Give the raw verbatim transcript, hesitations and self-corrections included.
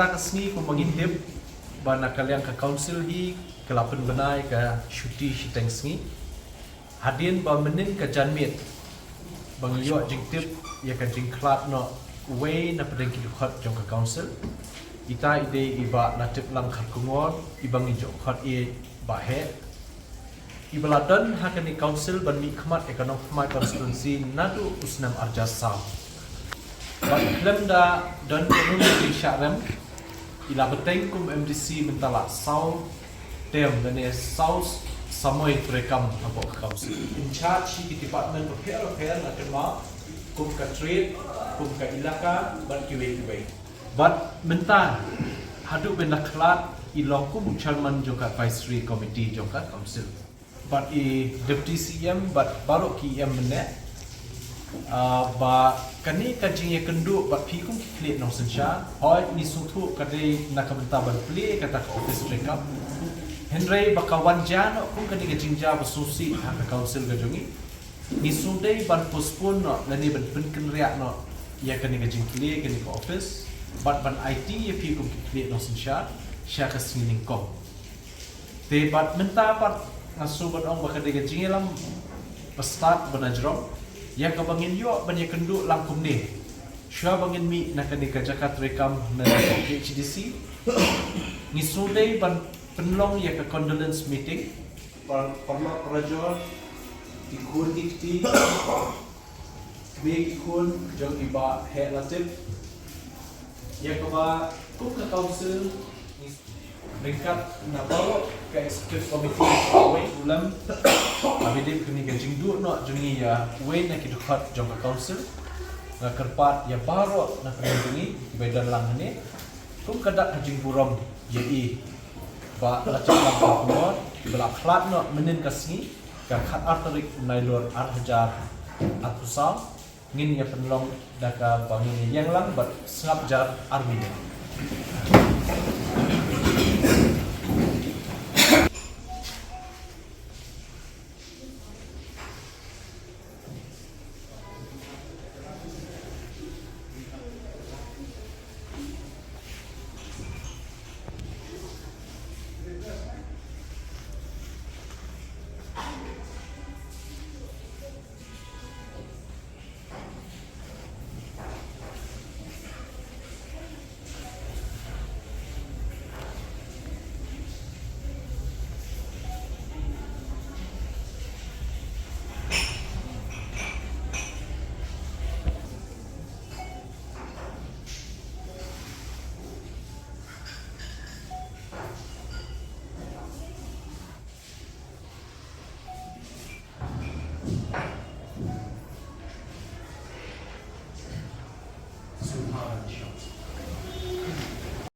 Kata ka sngi kumba ngin tip ba na ka liang ka council hi ka la pynbna ïa ka shuti shiteng sngi. Hadien ba mynnin ka janmiet ba ngi ïoh jingtip ïa ka jingkhlad noh uwei na pdeng ki dkhot jong ka council. Ita i dei i Bah Latiplang Kharkongor, i ba ngi ju khot ïa i Bah Heh. I ba la don ha kane ka council ban mihkhmat ïa ka Nongthymmai constituency naduh u snem arhajar saw. Bad khlem da don ka rung jingshah rem, i la bteng kum MDC mynta la saw term lane saw samoi treikam hapoh ka council. In charge ki department bapher bapher, la kynmaw kum ka trade, kum ka elaka bad kiwei kiwei. Bad mynta haduh ban la khlad i long kum u chairman jong ka advisory committee jong ka council. Bad i Deputy CEM bad baroh ki EM mynne, ah, ba kane ka jingïakynduh bad phi kum ki khlieh nongsynshar, hooid ngi sngewthuh ka dei na ka bynta ban plie kata ka office treikam. Hynrei ba ka wan jia noh kum kane ka jingjia ba sngewsih ha ka council ka jong ngi, ngi sngewdei ban postpone noh lane ban pynkynriah noh ïa kane ka jingplie kane ka office bad ban aiti ïa phi kum ki khlieh nongsynshar sha ka sngi nyngkong. Te bad mynta pat nga sngew ban ong ba ka dei ka jingïalam ba stad ba na jrong ïa kaba ngin ïoh ban ïakynduh lang kumne. Shuwa ba ngin mih na kane ka jaka treikam na H D C, ngi sngewdei ban pynlong ïa ka condolence meeting. Par-, paralok parajor, ki khun ki kti, kmie ki khun jong i Bah Heh Latip, ïa kaba kum ka council ryngkat na baroh ka executive committee, uwei u lem, ha ba ïadei bad kane ka jingduh noh jong ngi ïa uwei na ki dkhot jong ka council. Nga kyrpad ïa baroh na pdeng jong ngi kiba don lang hangne, kum ka dak ka jingburom ïa i Bah Latiplang Kharkongor, ba la khlad noh mynnin ka sngi, ka khatar tarik Nailur arhajar arphew saw. Ngin ïa pynlong da kaba ngin ïeng lang bad sngap jar ar minit.